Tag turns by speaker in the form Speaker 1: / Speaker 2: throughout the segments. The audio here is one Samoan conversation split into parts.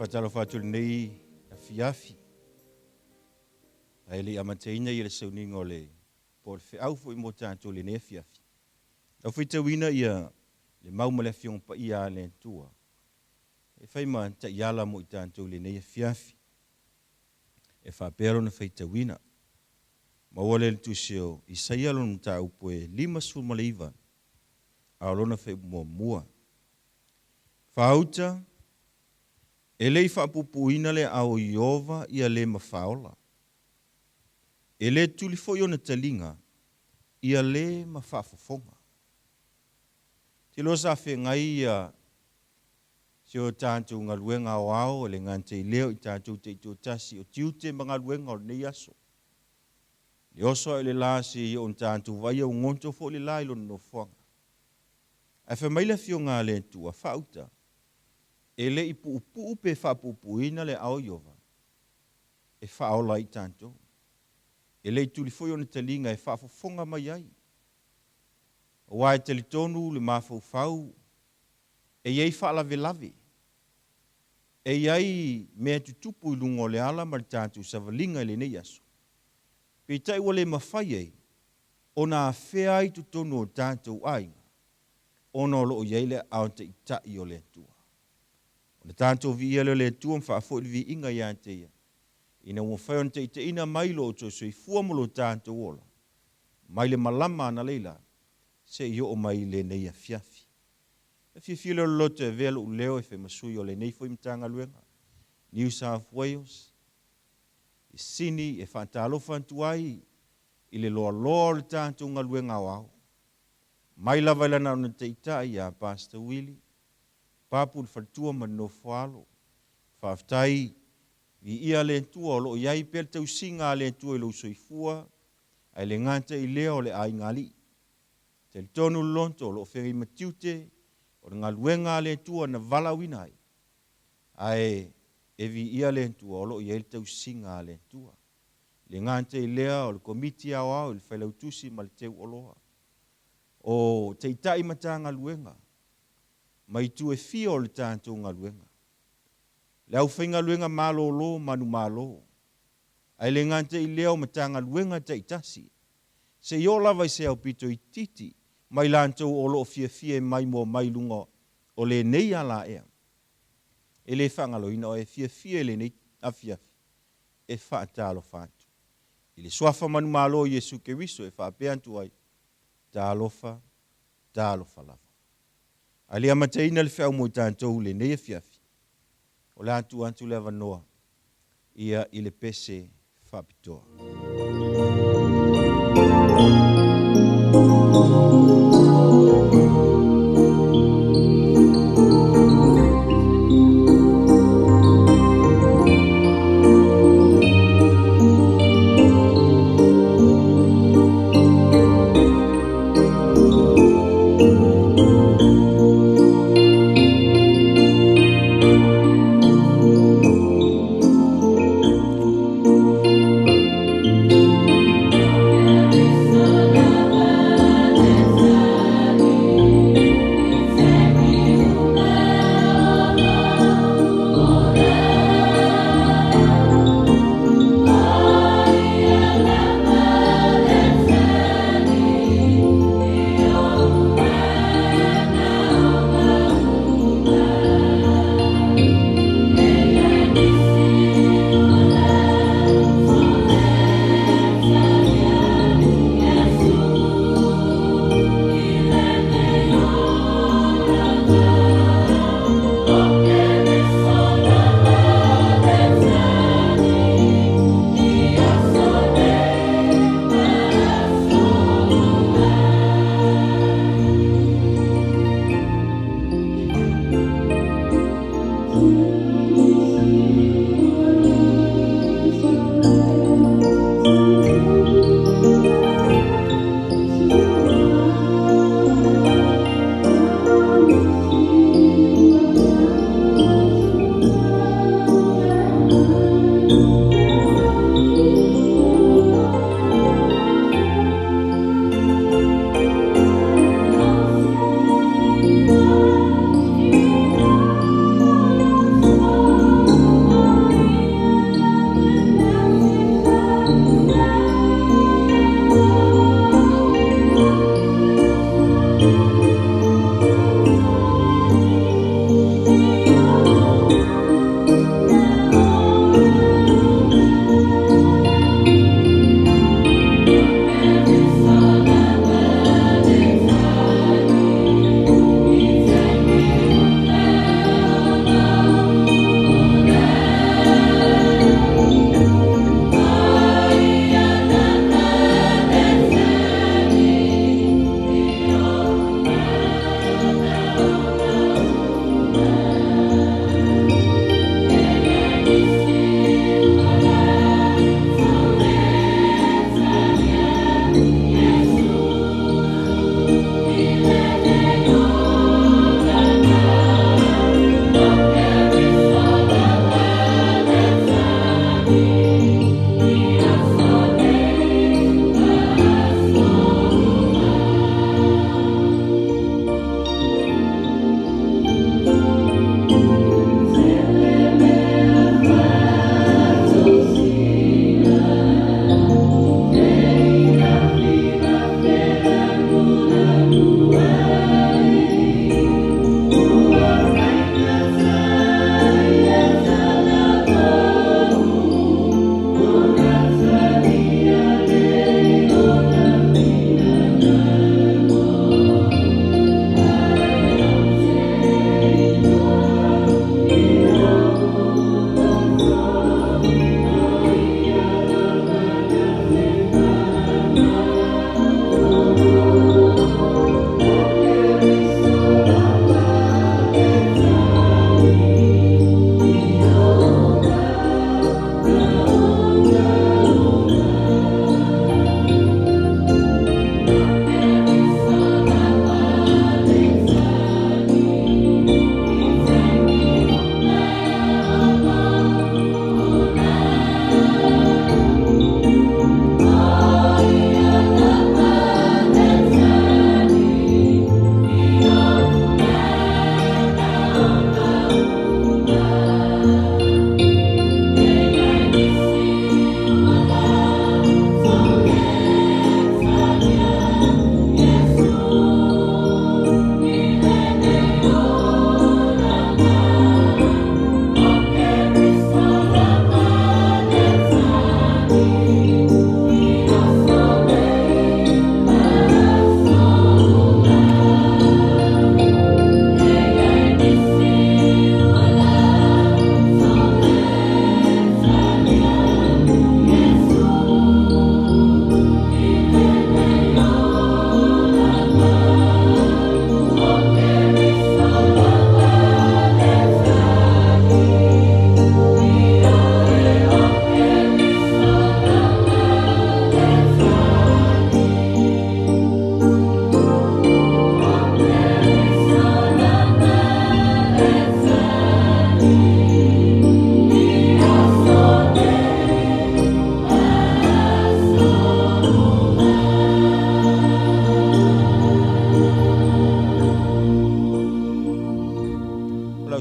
Speaker 1: Faatalofa atu i lenei afiafi, ae le i amataina ia le sauniga o le po o le feau foi mo tatou i lenei afiafi. Lau faitauina ia le mau ma le Afioga Paia a le Atua e fai ma taiala mo i tatou i lenei afiafi. E faapea lona faitauina, Maua lea i le tusi o Isaia lona mataupu e 59 a o lona fuaiupu muamua. Faauta, E le i faapuupuuina le aao o Ieova ia le mafaola. E le tuli foi ona taliga ia le ma faafofoga. Te iloa sa feagai ia si o tatou galuega aoao e le gata i lea o i tatou taitoatasi o tiute ma galuega o lenei aso. Le oso ae o le la seia oo ina tatou vaaia ua goto foi le la i lona nofoaga. Ae fai mai le Afioga a le Atua, Faauta, e le i puupuu pe faapuupuuina le aao o Ieova e faaola ai i tatou. E le i tuli foi ona taliga e faafofoga mai ai. Aua e talitonu le mafaufau e i ai faalavelave, e i ai mea tutupu i luga o le ala ma le tatou savaliga i lenei aso, peitai ua le mafai ai ona afea ai totonu o tatou aiga ona o lo o i ai le aao taitai o le Atua. Ona tatou viia lea o le Atua ma faafoi le viiga ia te Ia, ina ua mafai ona taitaiina mai lo outou soifua ma lo tatou ola, mai le malama analeila seia oo mai i lenei afiafi. E fiafia lea o le loto e avea lou leo e fai ma sui o lenei foi Matagaluega, New South Wales, i Sini e faatalofa atu ai i le loaloa o le tatou galuega aoao, mai lava i lana auna taitai ia Pastor Willie, Papu le faletua ma le nofoaalo. Faafetai, viia le Atua o lo o i ai pea le tausiga a le Atua i lou soifua, ae le gata i lea o le aiga alii. Talitonu le loto o lo o feagai ma tiute o le galuega a le Atua na valaauina ai, ae e viia le Atua o lo o i ai le tausiga a le Atua. E le gata i lea o le Komiti Aoao i le Failautusi ma le Teu Oloa, o Taitai Matagaluega ma itu e fia o le tatou galuega, le aufaigaluega malolo manumalo, ae le gata i lea o Matagaluega taitasi, seia oo lava i se aupito itiiti mai latou o lo o fiafia e maimoa mai i luga o lenei alaea. E le faagaloina oe e fiafia i lenei afiafi e faatalofa atu. I le Suafa manumalo o Iesu Keriso e faapea atu ai, Talofa, talofa lava. Ae le amataina le feau mo i tatou i lenei afiafi, o le a tuu atu le avanoa ia i le pese faapitoa.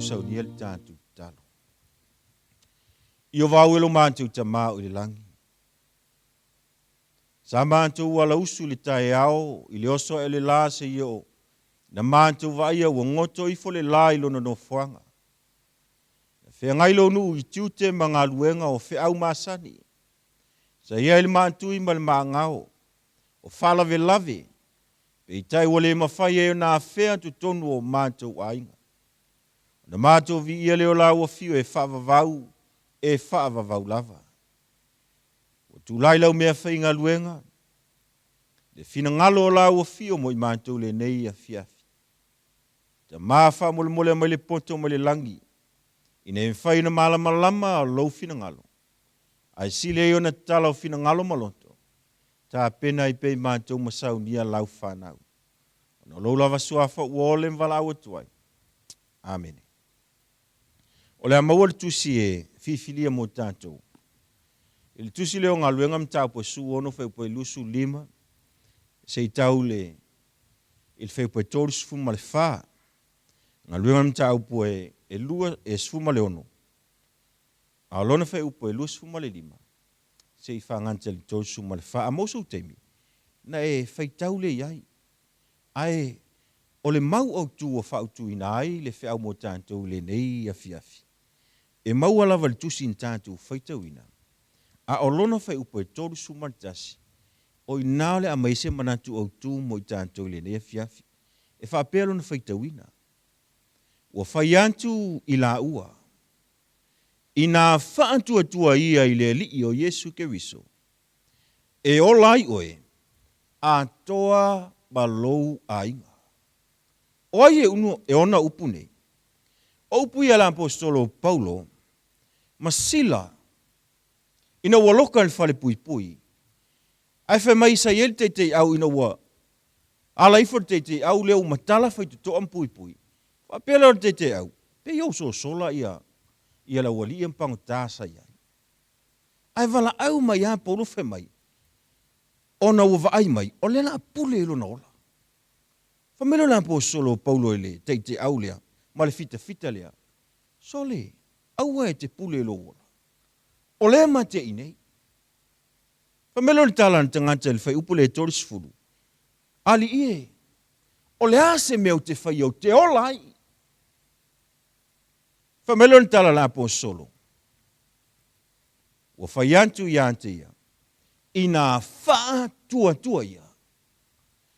Speaker 1: sausaunia le tatou tatalo. Ieova au e lo matou Tama o i le lagi, sa matou alausu i le taeao i le oso ae o le la seia oo ina matou vaaia ua goto ifo le la i lona nofoaga. Na feagai lou nuu i tiute ma galuega o feau masani. Sa i ai le maatui ma le maagao o faalavelave, peitai ua le mafai ai ona afea totonu o matou aiga. Ona matou viia lea o lau afio e faavavau, e faavavau lava. Ua tulai lau meafaigaluega, le finagalo o lau afio mo i matou lenei afiafi. Tama faamolemole mai le poto mai le lagi, ina ia mafai ona malamalama lou finagalo, ae sili ai ona tatala o finagalo ma loto, tapena ai pea i matou ma saunia lau fanau. Ona o lou lava suafa ua ole ma valaau atu ai. Amene. O le a maua le tusi e filifilia mo tatou. I le tusi lea o Galuega Mataupu e 16 fuaiupu e 25 se i tau le i le fuaiupu e 34. Galuega Mataupu e 2 e 16 a o lona fuaiupu e 25 se i faagata i le 34. A maua sou taimi na e faitau lea i ai. Ae o le mau autu ua faautuina ai le feau mo tatou i lenei afiafi, e maua lava i le tusi na tatou faitauina, a o lona fuaiupu e 31, o i ina o le a aumai ai se manatu autu mo i tatou i lenei afiafi. E faapea lona faitauina, Ua fai atu i laua, Inā faatuatua ia i le Alii o Iesu Keriso, e ola ai oe, atoa ma lou aiga. O ai e unu e ona upu nei? O upu ia a le aposetolo o Paulo ma Sila ina ua loka i le falepuipui, ae fai mai sa i ai le teiteiau ina ua ala ifo le teiteiau lea ua matala faitotoa ma puipui. Faapea lea o le teiteiau, pei ou sosola ia ia le aualii ia ma pagota sa i ai. Ae valaau mai lava Paulo fai mai, ona ua vaai mai, o lea o le a pule i lona ola. Fai mai lea o le aposolo o Paulo i le taiteau lea ma le fitafita lea, Sole, aua e te pule i lou ola. O lea e mate'i nei. Fai mai lea o le tala a le tagata i le fuaiupu lea e 30, Alii e, o le a se mea ou te faia ou te ola ai? Fai mai lea o le tala a le aposolo, Ua fai atu ia te ia, inā faatuatua ia.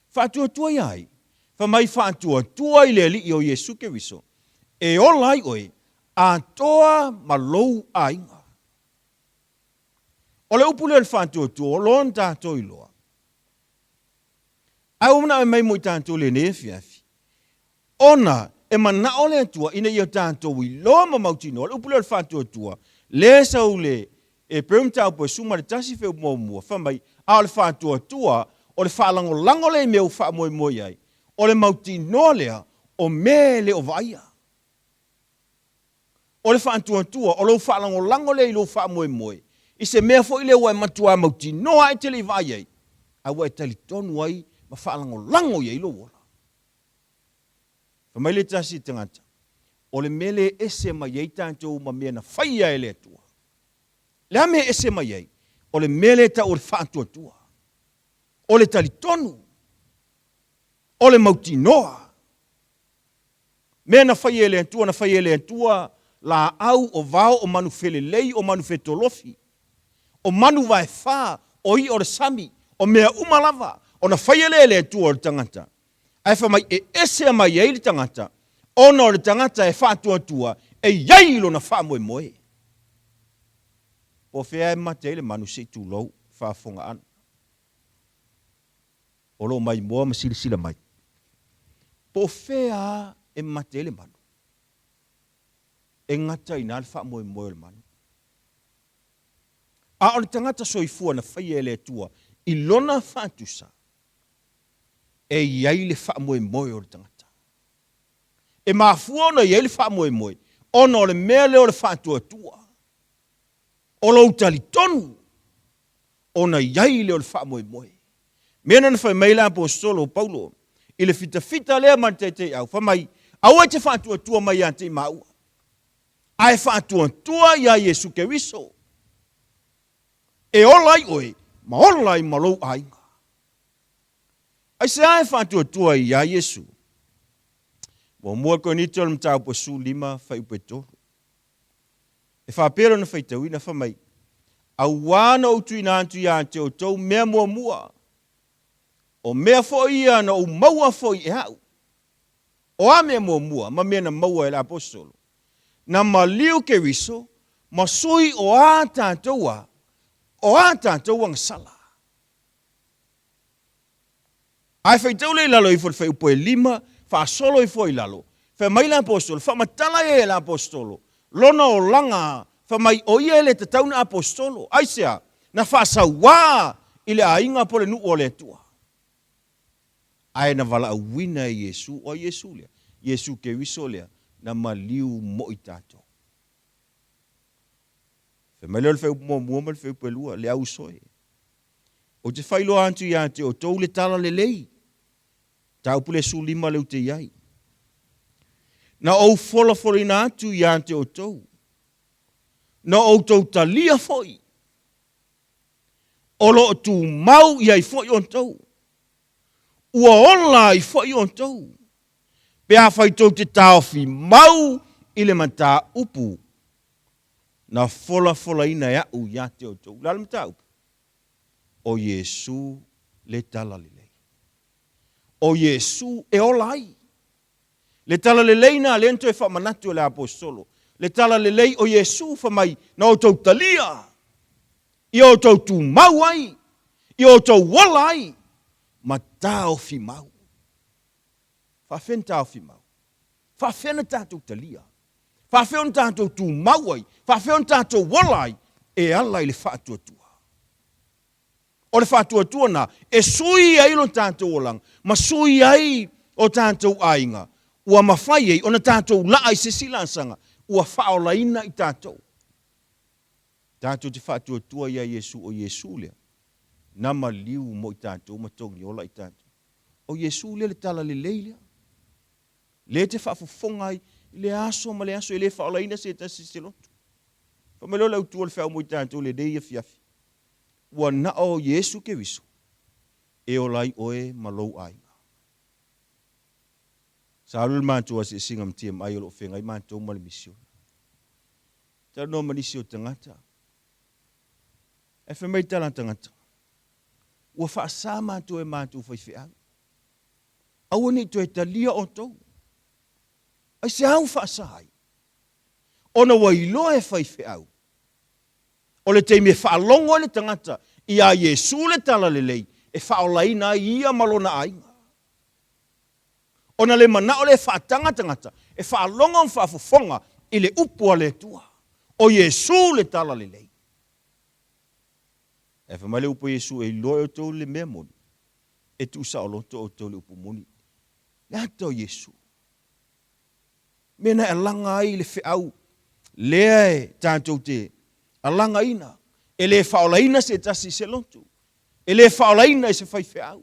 Speaker 1: Faatuatua ia ai? Fai mai faatuatua i le Alii o Iesu Keriso, e ola ai oe, atoa ma lou aiga. O le upu lea o le faatuatua, o loa ona tatou iloa. Ae ua manao e mai mo i tatou i lenei afiafi, ona e manao le Atua ina ia tatou iloa ma mautinoa, le upu lea o le faatuatua, lea e sau le Heperu mataupu e 11 fuaiupu muamua, fai mai, a o le faatuatua, o le faalagolago lea i mea ua faamoemoe i ai, o le mautinoa lea o mea e le o vaaia. O le faatuatua, o lou faalagolago lea i lou faamoemoe i se mea foi lea ua e matuā mautinoa e te le i vaai ai, a ua e talitonu ai ma faalagolago i ai lou ola. Fai mai le tasi tagata, o le mea lea e ese mai ai tatou ma mea na faia e le Atua. Le a mea e ese mai ai? O le mea lea e tau o le faatuatua. O le talitonu. O le mautinoa. Mea na faia e le Atua, na faia e le Atua laau, o vao, o manu felelei, o manu fetolofi, o manu vaefa, o i'a o le sami, o mea uma lava, ona faia lea e le Atua o le tagata. Ae fai mai, e ese mai ai le tagata, ona o le tagata e faatuatua, e i ai lona faamoemoe. Po o fea e mate ai le manu se i tulou, faafofogaaga. O lo o maimoa ma silasila mai. Po o fea lava e mate ai le manu, e gata i ina le faamoemoe o le manu. A o le tagata soifua na faia e le Atua i lona faatusa, e i ai le faamoemoe o le tagata. E mafua ona i ai le faamoemoe, ona o le mea lea o le faatuatua, o lou talitonu ona i ai lea o le faamoemoe. Mea na na fai mai le Aposetolo o Paulo i le fitafita lea ma le taitaiau, fai mai, Aua e te faatuatua mai ia te i maua. Ae faatuatua iā Iesu Keriso e ola ai oe ma ola ai ma lou aiga. Aisea e faatuatua ai iā Iesu? Muamua Korinito o le mataupu e 15 fuaiupu e 3. E faapea lona faitauina, fai mai, Auā na ou tuuina atu iā te outou mea muamua, o mea foi ia na ou maua foi e a'u. O a mea muamua ma mea na maua e le Aposetolo? Na maliu Keriso ma sui o a tatou a, o a tatou agasala. Ae faitau lea i lalo ifo i le fuaiupu e lima, faasolo ifo i lalo, fai mai le Aposetolo, faamatala ia e le Aposetolo lona olaga, fai mai, o ia e le tatau na Aposetolo. Aisea? Na faasauā i le aiga po o le nuu o le Atua. Ae na valaauina e Iesu, o ai Iesu lea? Iesu Keriso lea, na maliu mo i tatou. Fai mai lea o le fuaiupu muamua ma le fuaiupu e lua, le ausoe. Ou te faailoa atu ia te outou le tala lelei, mataupu le 15 lea ou te i ai. Na ou folafolaina atu ia te outou, na outou talia foi, o lo o tumau i ai foi outou, ua ola ai foi outou, pe afai tou te taofi mau i le mataupu na folafolaina e a'u ia te outou. O le a le mataupu? O Iesu le talalelei. O Iesu e ola ai. Le talalelei na lea na toe faamanatu e le Aposetolo. Le talalelei o Iesu fai mai na outou talia, ia outou tumau ai, ia outou ola ai, ma taofi mau. Faafefea ona taofi mau? Faafefea ona tatou talia? Faafefea ona tatou tumau ai? Faafefea ona tatou ola ai? E ala i le faatuatua. O le faatuatua lena e sui ai lo tatou olaga ma sui ai o tatou aiga, ua mafai ai ona tatou laa i se isi laasaga ua faaolaina i tatou. Tatou te faatuatua iā Iesu, o Iesu lea na maliu mo i tatou ma togiola i tatou. O Iesu lea le talalelei lea. Lea e te faafofoga ai i le aso ma le aso, e le faaolaina se tasi i se loto. Fai mai loa le autu o le feau mo i tatou lenei afiafi, ua na o Iesu Keriso e ola ai oe ma lou aiga. Sa alu le matou asiasiga ma TMI o lo o feagai matou ma le misiona. Talanoa ma nisi o tagata. Ae fai mai le tala a tagata, Ua faasa matou e matou faifeau. Aua ne i toe talia outou. Aisea ua faasa ai? Ona ua iloa e faifeau, o le taimi e faalogo ai le tagata iā Iesu le talalelei, e faaolaina ai ia ma lona aiga. Ona le manao lea e faataga tagata e faalogo ma faafofoga i le upu a le Atua, o Iesu le talalelei. Ae fai mai le upu a Iesu, E iloa e outou le mea moni, e tuusaoloto outou i le upu moni. Le ata o Iesu. Mea na e alaga ai le feau lea e tatou te alagaina, e le faaolaina se tasi i se lotu, e le faaolaina i se faifeau,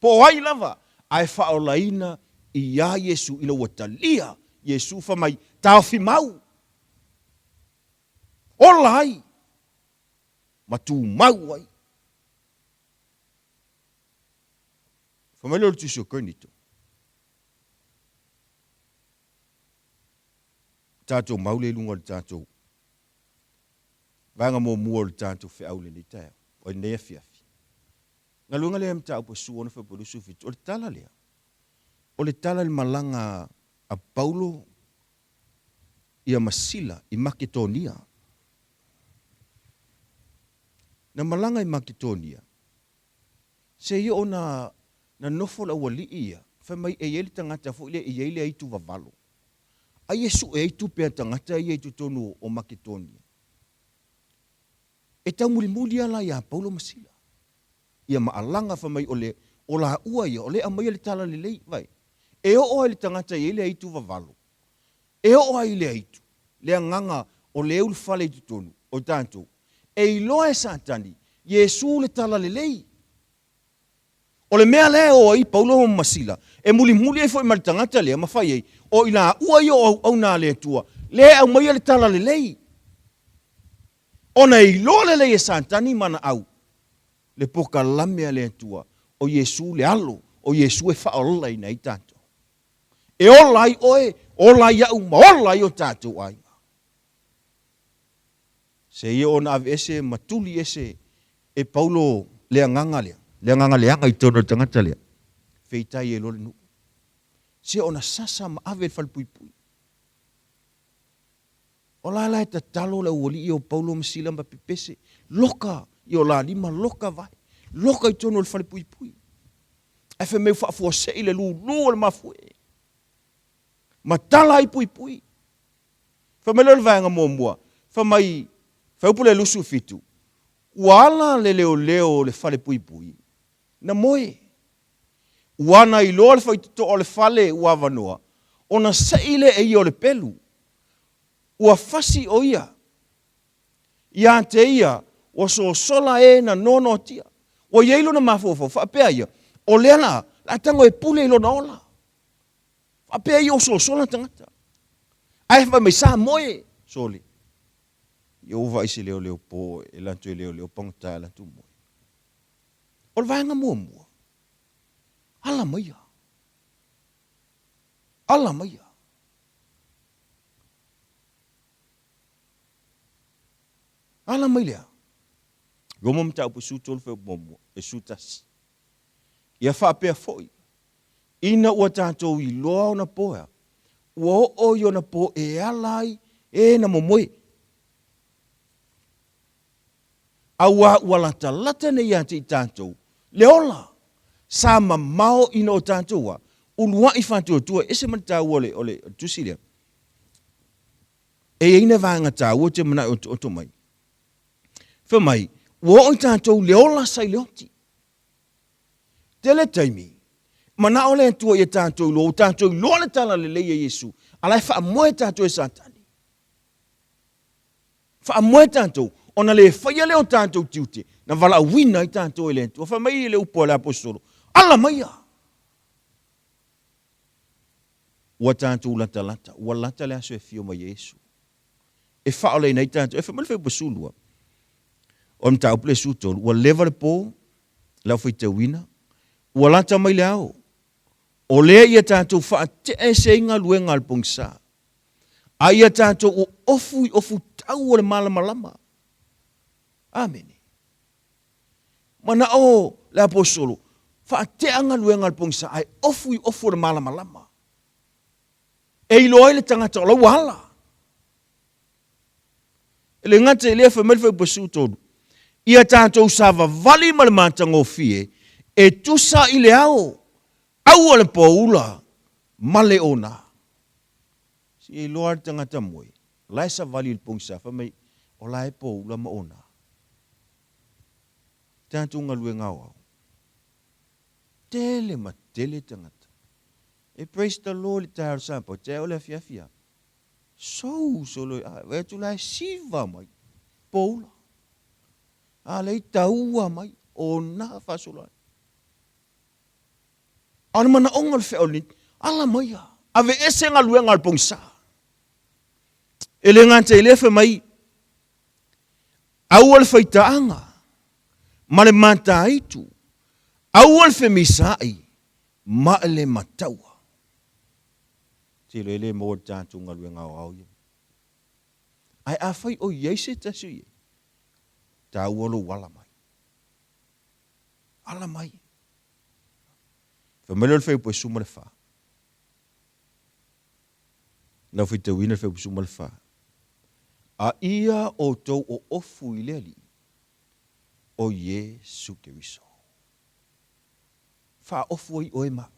Speaker 1: po o ai lava, ae faaolaina iā Iesu ina ua talia Iesu fai mai, taofi mau, ola ai, ma tumau ai. Fai mai lea o le Tusi o Korinito, tatou mau lea i luga o le tatou vaega muamua o le tatou feau i lenei taeao, o lenei afiafi. Galuega lea e mataupu e 16 Fepuari 27, o le tala lea, o le tala i le malaga a Paulo ia ma Sila i Maketonia. Na malaga i Maketonia, seia oo na na nofo le aualii ia, fai mai e i ai le tagata foi lea e i ai le aitu vavalo. Ai e sue ai tupe a tagata ia i totonu o Maketonia. E taumulimuli lava la ia Paulo ma Sila. Ia ma alaga fai mai o le o laua ia o lea e aumaia le tala lelei, vaai. E oo lava i le tagata e i ai le aitu vavalo, e oo lava i le aitu, le agaga o le ulufale i totonu o tatou, e iloa e Satani, Iesu le tala lelei. O le mea lea e o ai Paulo ma Sila, e mulimuli ai foi ma le tagata lea ma fai ai, o i laua ia o auauna a le Atua, Lea e aumaia le talalelei. Ona e iloa lelei e Satani ma ana au le pokalame a le Atua, o Iesu le Alo, o Iesu e faaolaina ai tatou. E ola ai oe, ola ai au ma ola ai o tatou aiga. Seia ona aveese ma tuli ese e Paulo le agaga lea, le agaga leaga i totonu o le tagata lea, feitai ai loa le nuu. Seia ona sasa ma ave i le falepuipui. O la la e tatalo le aualii o Paulo ma Sila ma pepese, loka i o la lima, loka vae, loka i totonu o le falepuipui. Ae fai mai ua faafuasei le lulu o le mafuie ma tala ai puipui. Fai mai lea o le vaega muamua, fai mai, Fuaiupu le 27, Ua ala le leoleo o le falepuipui, na moe. Ua ana iloa le faitotoa o le fale ua avanoa, ona sei lea e ia o le pelu. Ua fasi o ia. Ia te ia, ua sosola e na noanoatia. Ua i ai lona mafaufau, faapea ia, o lea la, la tago e pule i lona ola. Faapea ia ua sosola tagata. Ae fai mai sa moe, sole. Ia ua vaai se leoleo po e latou e leoleo pagota e latou moe. O le vaega muamua, ala maia. Ala maia. Ala mai lea. Roma mataupu 13 fuaiupu muamua, e 11. Ia faapea foi, ina ua tatou iloa ona poea, ua oo i ona po e ala ai e na momoe. Auā ua latalata nei ia te i tatou le ola sa mamao ina o tatou a uluaʻi faatuatua. E ese ma le taua o le, o le tusi lea. E i ai na vaega taua ou te manaʻo e otooto mai. Fai mai, ua oo i tatou le ola sa i le oti. Tele taimi, manao le Atua ia tatou iloa, ua tatou iloa le tala lelei a Iesu, a la e faamoe tatou e Satani. Faamoe tatou, ona le faia lea o tatou tiute, na valaauina ai tatou e le Atua. Fai mai le upu a le Aposetolo, Ala maia! Ua tatou latalata, ua lata le aso e afio mai ai Iesu. E faaolaina ai tatou. E fai mai le fuaiupu 12, o le mataupu lea 13, ua leva le po, lau faitauina, ua lata mai le ao, o lea ia tatou faatea ese ai galuega a le pogisa, a ia tatou ofu i ofu tau o le malamalama. Amene. Manao le aposolo, faatea galuega a le pogisa, ae ofu i ofu o le malamalama. E iloa ai le tagata o la ua ala. E le gata i lea, fai mai le fuaiupu 13, ia tatou savavali ma le matagofie e tusa i le ao, aua le poula ma le ona. Se i iloa le tagata moe, o la e savali i le pogisa, fai mai, o la e poula ma ona. Tatou galuega aoao, tele ma tele tagata. E praise the Lord i le taeao o le Sapati, taeao o le afiafi a. Sou solo, a, vaai atu la e siva mai, poula. A lea i taua mai, o na faasolo ai. A o le manaoga o le feau lenei, ala maia, aveese galuega a le pogisa. E le gata i lea, fai mai, aua le faitaaga ma le mataitu, aua le femisaai ma le mataua. Tilo e le maua le tatou galuega aoao ia. Ae afai o i ai se tasi o i ai, taua lou ala mai. Ala mai. Fai mai lea o le fuaiupu 14. Lau faitauina le fuaiupu 14. A ia outou o ofu i le Alii, o Iesu Keriso. Faaofu ai oe ma au.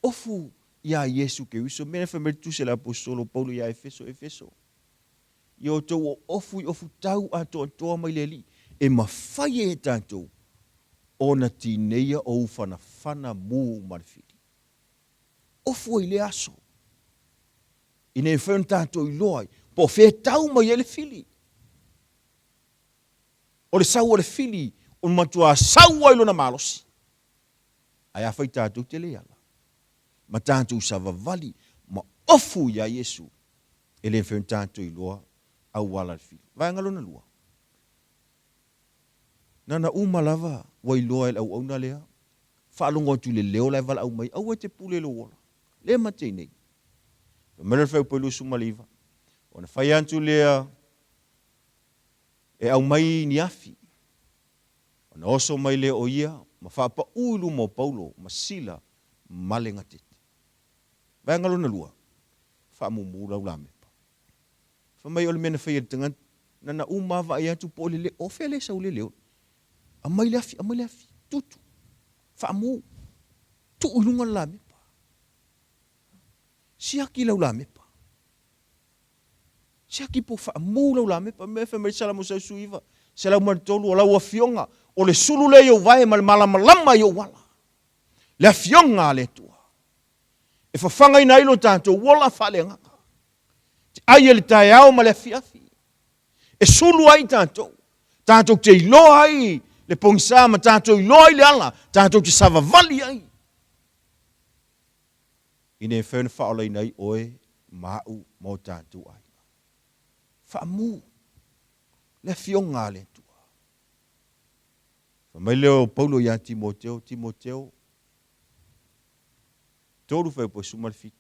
Speaker 1: Ofu iā Iesu Keriso. Mea lea fai mai le tusi a le Aposetolo o Paulo iā Efeso, Efeso, ia outou o ofu i ofu tau atoatoa mai le Alii, e mafai ai e tatou ona tineia ou fanafana mū ma le fili. Ofu ai i lea aso, ina ia mafai ona tatou iloa ai po o fea e tau mai ai le fili. O le sau o le fili, o le matua sau ai lona malosi. Ae afai tatou te le ala, ma tatou savavali ma ofu iā Iesu. E le mafai ona tatou iloa auala le fili. Vaega lona lua, na ona uma lava ua iloa e le auauna lea, faalogo atu i le leo la e valaau mai, aua e te pule i lou ola, lea ma te i nei. Fai mai lea o le fuaiupu e 29, ona fai atu lea e aumai ni afi, ona oso mai lea o ia ma faapaū i luma o Paulo ma Sila ma le gatete. Vaega lona lua, faamumu lau lamepa. Fai mai o le mea na faia e le tagata, na na uma lava vaai atu po o le leo, o fea lea e sau le leo? Aumai le afi, aumai le afi, tutu, faamu, tuu i luga le lamepa. Siaki lau lamepa. Siaki po o faamu lau lamepa. Mea fai mai Salamo 119, 103, o lau afioga, o le sulu lea i ou vae ma le malamalama i ou ala. Le afioga a le Atua. E fafagaina ai lo tatou ola faaleagaga. Te ai e le taeao ma le afiafi. E sulu ai tatou. Tatou te iloa ai le pogisa ma tatou iloa ai le ala, tatou te savavali ai. Ina ia mafai ona faaolaina ai oe ma au ma o tatou aiga. Faamu le afioga a le Atua. Fai mai lea o Paulo ia Timoteo, Timoteo, 3 fuaiupu 17,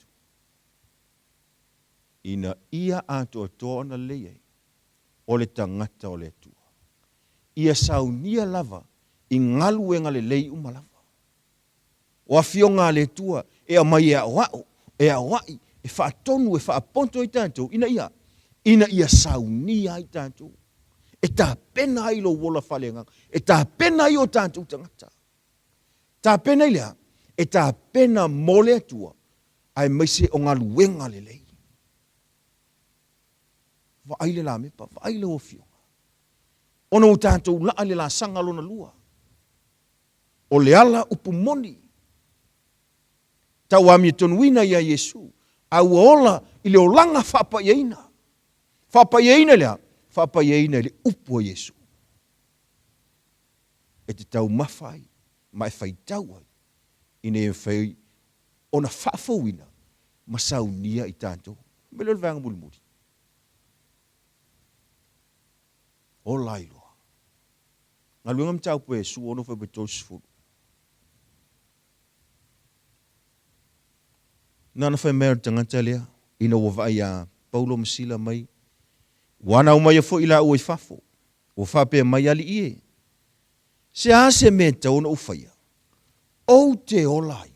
Speaker 1: Ina ia atoatoa ona lelei ai o le tagata o le Atua, ia saunia lava i galuega lelei uma lava. O afioga a le Atua e aumai e aoao, e aoai, e faatonu, e faapoto ai tatou, ina ia, ina ia saunia ai tatou, e tapena ai lou ola faaleagaga, e tapena ai o tatou tagata. Tapena i le a? E tapena mo le Atua, aemaise o galuega lelei. Vaai le lamepa, vaai lau Afioga. Ona ua tatou laa i le laasaga lona lua. O le ala upu moni. Tauamiatonuina ia Iesu, a ua ola i le olaga faapaiaina. Faapaiaina i le a? Faapaiaina i le upu a Iesu. E te taumafa ai ma e faitau ai, ina ia mafai ona faafouina ma saunia i tatou. Fai mai lea o le vaega mulimuli. Ola ai loa. Galuega mataupu a Iesu 6 fuaiupu 30. Na ona fai mai o le tagata lea, ina ua vaai ia Paulo ma Sila mai, ua anau mai foi laua i fafo, ua faapea mai, Alii e, se a se mea e tatau ona ou faia, ou te ola ai?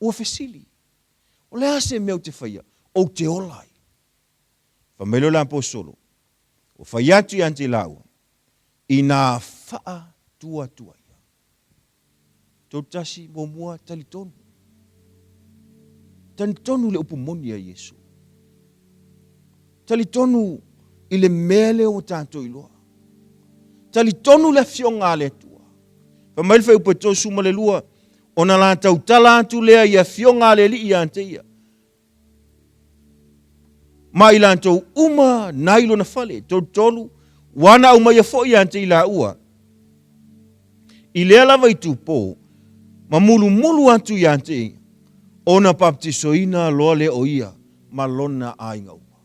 Speaker 1: Ua fesili, O le a se mea ou te faia, ou te ola ai? Fai mai lea o le aposolo, Ua fai atu ia te laua, inā faatuatuaia. 31, muamua, talitonu. Talitonu i le upu moni a Iesu. Talitonu i le mea lea ua tatou iloa. Talitonu le afioga a le Atua. Fai mai le fuaiupu e 32, ona la tautala atu lea i afioga a le Alii ia te ia. Ma i latou uma na i lona fale. 33, ua na aumaia foi ia te i laua i lea lava itupo, ma mulumulu atu ia te ia, ona baptisoina loa lea o ia ma lona aiga uma.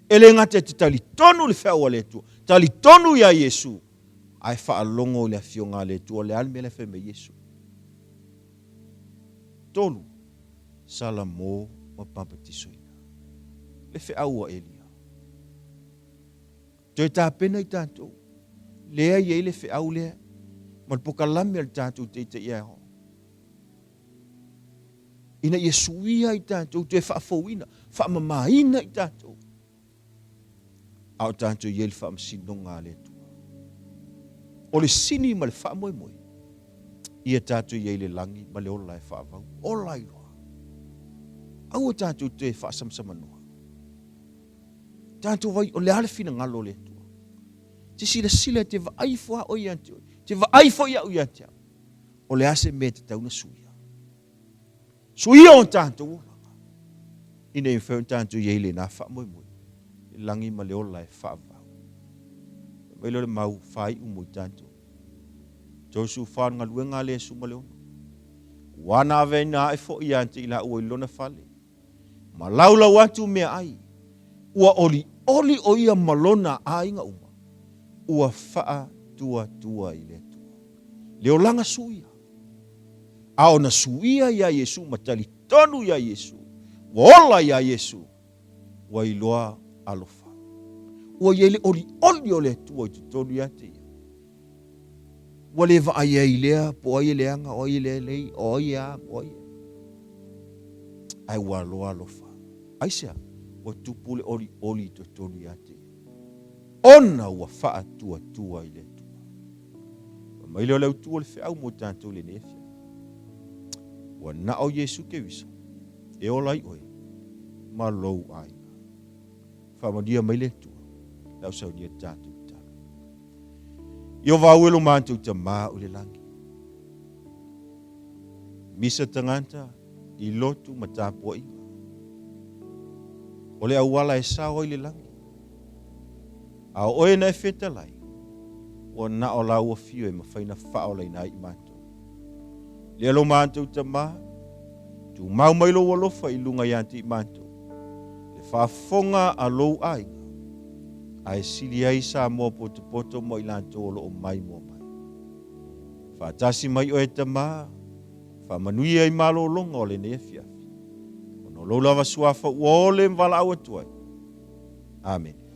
Speaker 1: E le gata e te talitonu i le feau a le Atua, talitonu iā Iesu, ae faalogo i le Afioga a le Atua, o le a le mea la e fai mai Iesu? 3, Salamo ma papatisoina. Le feau a Elia. Toe tapena i tatou. Lea e i ai le feau lea ma le pokalame a le tatou Taitai-aoao. Ina ia suia i tatou, toe faafouina, faamamaina i tatou. A o tatou i ai le faamasinoga a le Atua. O le sini ma le faamoemoe, ia tatou i ai le lagi ma le ola e faavau. Ola ai loa. Aua tatou te faasamsamanoa. Tatou vai, o le a le finagalo o le Atua. Te silasila, te vaai ifo lava oe ia te oe. Te vaai foi au ia te au. O le a se mea e tatau ona suia? Suia o tatou olaga, ina ia mafai ona tatou i ai i lena faamoemoe, le lagi ma le ola e faavavau. Fai mai lea o le mau faaiu mo i tatou. 34 o le galuega a le Iesu ma le ono. Ua na aveina ae foi ia te i laua i lona fale. Ma laulau atu meaai, ua olioli o ia ma lona aiga uma, ua faatuatua i le Atua. Le olaga suia. A ona suia iā Iesu ma talitonu iā Iesu, ua ola iā Iesu, ua iloa alofa. Ua i ai le olioli o le Atua i totonu ia te ia. Ua le vaai ai i lea po o ai e leaga, o ai e lelei, o ai e a, o ai e. Ae ua aloa alofa. Aisea? Ua tupu le olioli i totonu ia te ia, ona ua faatuatua i le Atua. Fai mai lea o le autu o le feau mo tatou i lenei afiafi. Ua na o Iesu Keriso e ola ai oe ma lou aiga. Faamanuia mai le Atua le au saunia le tatou tatalo. Ieova au e lo matou Tama o i le lagi. Misa tagata i lotu ma tapuaiga. O le auala e sao ai le lagi. A o oe na e fetalai, ua na o lau afio e mafai na faaolaina ai i matou. Lea lo matou Tama, tumau mai lou alofa i luga ia te i matou, le faafofoga a lou aiga, ae sili ai Samoa potopoto ma i latou o lo o maimoa mai. Faatasi mai oe Tama, faamanuia i malologa o lenei afiafi, ona o lou lava suafa ua ole ma valaau atu ai. Amene.